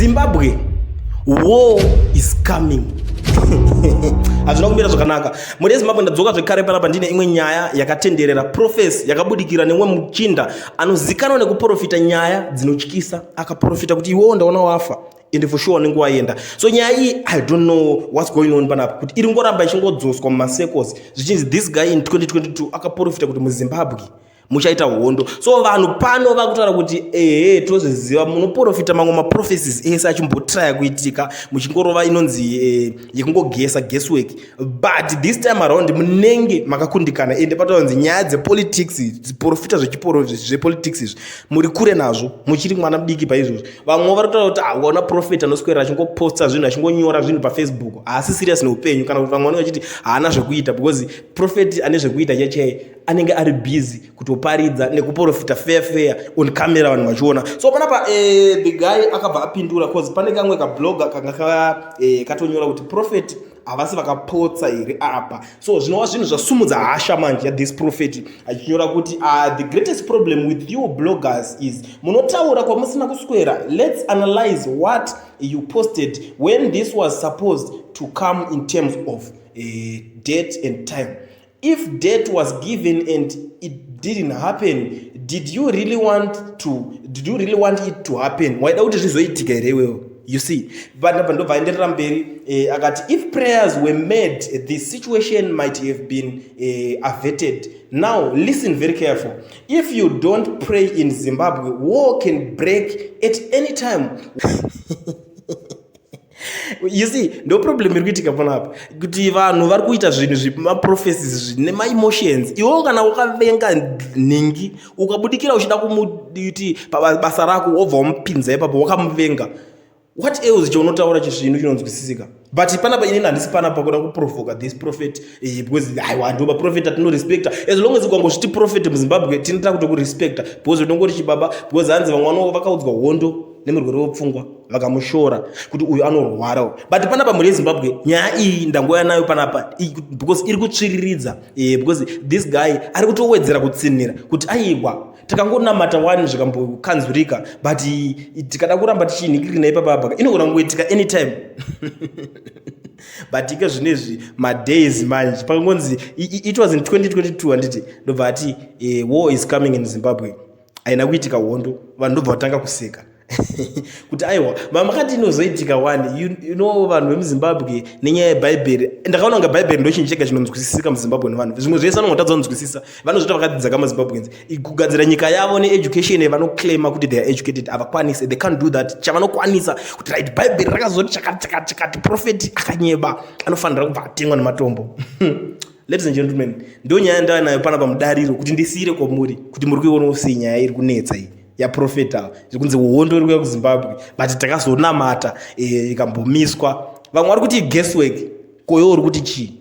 Zimbabwe, war is coming. Hazvina kumira zvakanaka mhuri yeZimbabwe. Ndadzoka zvekare panapa ndine imwe nyaya yakatenderera, prophecy yakabudikira nemumwe muchinda anozikanwa nekuprofita nyaya dzinotyisa. Akaprofita kuti iwewo ndaona wafa, ende for sure unenge waenda. So nyaya iyi, I don't know what's going on panapa, kuti iri ngoramba ichingodzoswa mumacircles, zvichinzi this guy in 2022 akaprofita kuti muZimbabwe muchaita hondo. So vanhu pano vakutaura kuti ehe, tozviziva munoprofita mamwe maprophecies ese achimbotraya kuitika, muchingorova inonzi yekungogesa, guesswork, but this time around munenge makakundikana. Ende pataunzi nyaya dzepolitics, dziprofita zvepolitics izvi, muri kure nazvo, muchiri mwana mudiki paizvozvo. Vamwe vari kutaura kuti hauona prophet anoswera achingoposta zvinhu, achingonyora zvinhu paFacebook, haasi serious neupenyu, kana kuti vamwe vanenge vachiti haana zvekuita, because prophet ane zvekuita chechai anenge ari busy kutoparidza nekuprofita fair fair on camera, vanhu vachiona. So panapa the guy akabva apindura, cause pane kamwe kablogger kanga katonyora kuti prophet havasi vakapotsa here apa. So zvinova zvinhu zvasumudza hasha manje yathis prophet, achinyora kuti "The greatest problem with you bloggers is munotaura kwamusina kuswera. Let's analyze what you posted when this was supposed to come in terms of date and time. If date was given and it didn't happen, did you really want it to happen? Waida kuti zvizoitika here iwewo?" You see, panapa ndobva aenderera mberi akati, "If prayers were made, the situation might have been averted. Now listen very careful. If you don't pray in Zimbabwe, war can break at any time." You see, ndo problem iri kuitika panapa, kuti vanhu vari kuita zvinhu zvemaprophecies zvine maemotions. Iwewo kana wakavenga nhingi, ukabudikira uchida kumuti basa rako, wobva wamupinza ipapo wakamuvenga, what else chaunotaura chisvinhu chinonzwisisika? But panapa inini handisi panapa kuda kuprovoka this prophet, because aiwa, ndo maprofet atinorespekta. As long as ukangozviti prophet muZimbabwe, tinoita kutokurespecta, because unongori chibaba. Because hanzi vamwe vano vakaudzwa hondo nemurwere wepfungwa, vakamushora kuti uyu anorwara. But panapa, mhuri yeZimbabwe, nyaya iyi ndangoya nayo panapa because iri kutsviriridza, because this guy ari kutowedzera kutsinira kuti aiwa, takangonamata wani zvikambokanzurika, but tikada kuramba tichinhikirina ipapapa, inogona kungoitika anytime. But ike zvinezvi madays manje pakangonzi it was in 2022, handiti? Ndobva ati war is coming in Zimbabwe. Haina kuitika hondo, vanhu ndobva vatanga kuseka kuti aiwa, mamakati inozoitika wani. You know vanhu vemuZimbabwe nenyaya yebhaibheri, ndakaona kunge bhaibheri ndo chinhu chega chinonzwisisika muZimbabwe nevanhu. Zvimwe zvese vanongotadza kunzwisisa. Vanozvita vakadzidza kamaZimbabweans kugadzira nyika yavo needucation, vanoclaima kuti they are educated, havakwanisi. They can't do that. Chavanokwanisa kuti right, bhaibheri rakazoti chakati chakati chakati, prophet akanyeba, anofanira kubva atengwa nematombo. Ladies and gentlemen, ndo nyaya ndava nayo panapa mudariro, kuti ndisiyire kwamuri kuti muri kuionawo sei nyaya iri kunetsa iyi yaprofeta, zvekunzi hondo iri kuuya kuZimbabwe, but takazonamata ikambomiswa. Vamwe vari kuti guesswork. Koyo uri kuti chii?